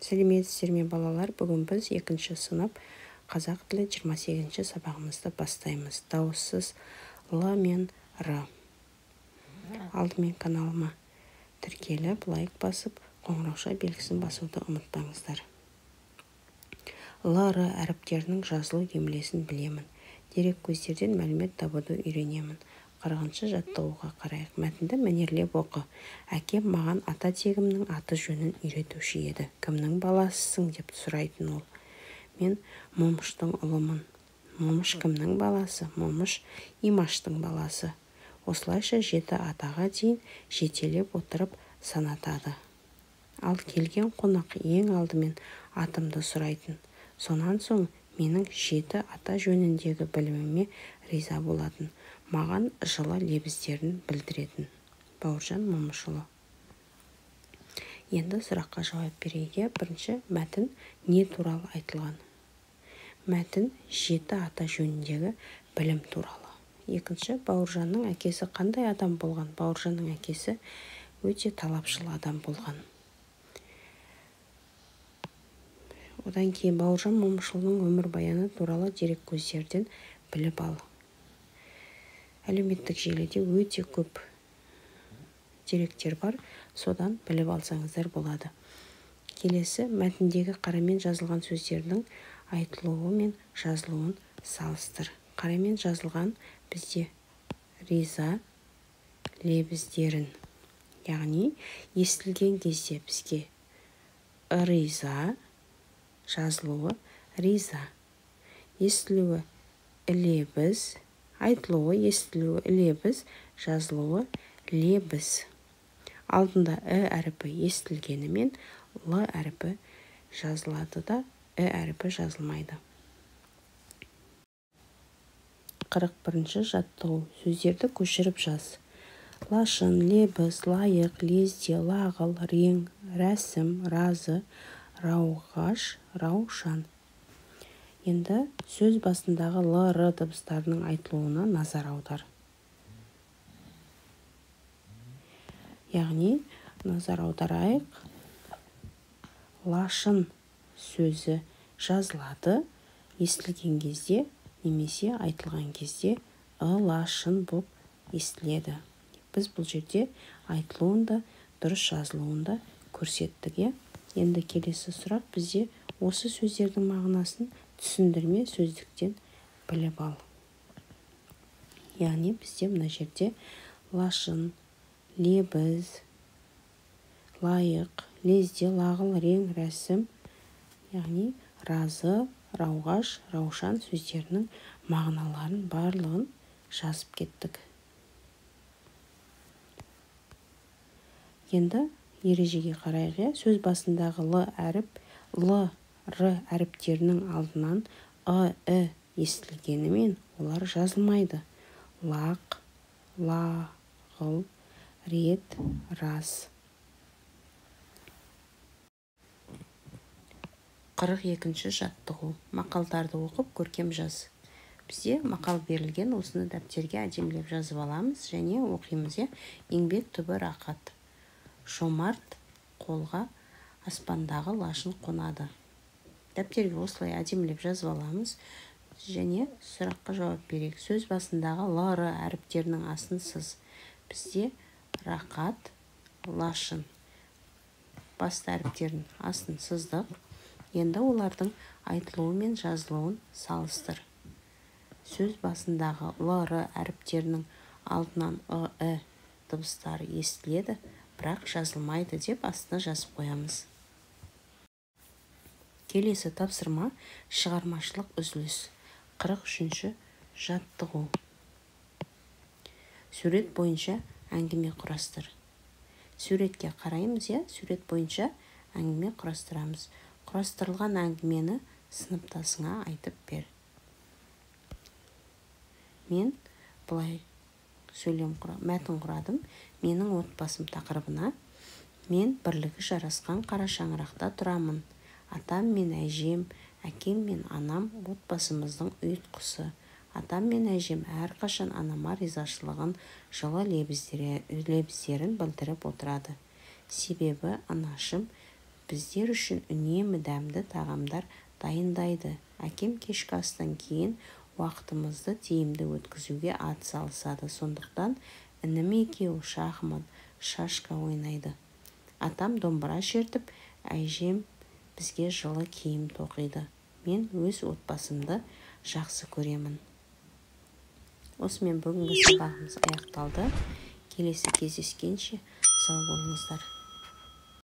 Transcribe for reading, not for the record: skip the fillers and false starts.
Сәлеметсіздер ме, балалар? Бүгін біз екінші сынып қазақ тілі 28-ші сабағымызды бастаймыз. Дауыссыз Л мен Р. Алдымен каналыма тіркеліп, лайк басып, қоңырауша белгісін басуды ұмытпаңыздар. Л, Р әріптерінің жазылу емлесін білемін. Дереккөздерден мәлімет табуды үйренемін. 40-шы жаттығуға қарайық. Мәтінді мәнерлеп оқы. Әкем маған ата тегімнің аты жөнін үйретуші еді. Кімнің баласысың деп сұрайтын ол. Мен Момыштың ұлымын. Момыш кімнің баласы? Момыш Имаштың баласы. Осылайша жеті атаға дейін жетелеп отырып санатады. Ал келген қонақ ең алдымен атымды сұрайтын. Сонан соң менің жеті ата жөніндегі біліміме риза болатын. Маған жылы лебіздерін білдіретін. Бауыржан Момышұлы. Енді сұраққа жауап берейік. Бірінші, мәтін не туралы айтылған? Мәтін жеті ата жөніндегі білім туралы. Екінші, Бауыржанның әкесі қандай адам болған? Бауыржанның әкесі өте талапшыл адам болған. Одан кейін Бауыржан Момышұлының өмірбаяны туралы дереккөздерден біліп ал. Әлеуметтік желіде өте көп деректер бар, содан біліп алсаңыздар болады. Келесі, мәтіндегі қарамен жазылған сөздердің айтылуы мен жазылуын салыстыр. Қарамен жазылған бізде риза лебіздерін, яғни естілген кезде бізге риза, жазылуы риза, естілуі лебіз, айтылуы естілуі лебіз, жазылуы лебіз. Алдында і әріпі естілгенімен л әріпі жазылады да, і әріпі жазылмайды. 41-ші жаттығу. Сөздерді көшіріп жаз. Лашын, лебіз, лайық, лезде, лағыл, рең, рәсім, разы, рауғаш, раушан. Енді сөз басындағы л, р дыбыстарының айтылуына назар аудар. Яғни, назар аударайық. Лашын сөзі жазылады, естілген кезде немесе айтылған кезде ылашын боп естіледі. Біз бұл жерде айтылуын да, дұрыс жазылуын да көрсеттік. Енді келесі сұрақ бізде осы сөздердің мағынасын түсіндірме сөздіктен біліп ал. Яғни бізде мына жерде лашын, лебіз, лайық, лезде, лағыл, рең, рәсім, яғни разы, рауғаш, раушан сөздерінің мағыналарын барлығын жазып кеттік. Енді ережеге қарайық. Сөз басындағы л әріп, л, р әріптерінің алдынан ы, і естілгенімен олар жазылмайды. Лақ, лағыл, рет, рас. 42-ші жаттығу. Мақалдарды оқып көркем жаз. Бізде мақал берілген, осыны дәптерге әдемілеп жазып аламыз және оқимыз. Еңбек түбі рақат. Жомарт қолға аспандағы лашын қонады. Дәптерге осылай әдемілеп жазып аламыз және сұраққа жауап берейік. Сөз басындағы л, р әріптерінің астын сыз. Бізде рақат, лашын басты әріптерінің астын сыздық. Енді олардың айтылуы мен жазылуын салыстыр. Сөз басындағы л, р әріптерінің алдынан ы, і дыбыстары естіледі, бірақ жазылмайды деп астына жазып қоямыз. Келесі тапсырма шығармашылық үзіліс. 43-ші жаттығу. Сурет бойынша әңгіме құрастыр. Суретке қараймыз, сурет бойынша әңгіме құрастырамыз. Құрастырылған әңгімені сыныптасыңа айтып бер. Мен былай сөйлем мәтін құрадым. Менің отбасым тақырыбына. Мен бірлігі жарасқан қара шаңырақта тұрамын. Атам мен әжем, әкем мен анам отбасымыздың ұйытқысы. Атам мен әжем әрқашан анама ризашылығын, жылы лебіздерін білдіріп отырады. Себебі анашым Біздер үшін үнемі дәмді тағамдар дайындайды. Әкем кешкі астан кейін уақытымызды тиімді өткізуге атсалысады. Сондықтан інім екеуі шахмат, шашка ойнайды. Атам домбыра шертіп, әжем бізге жылы киім тоқиды. Мен өз отбасымды жақсы көремін. Осымен бүгінгі сабағымыз аяқталды. Келесі кездескенше сау болыңыздар.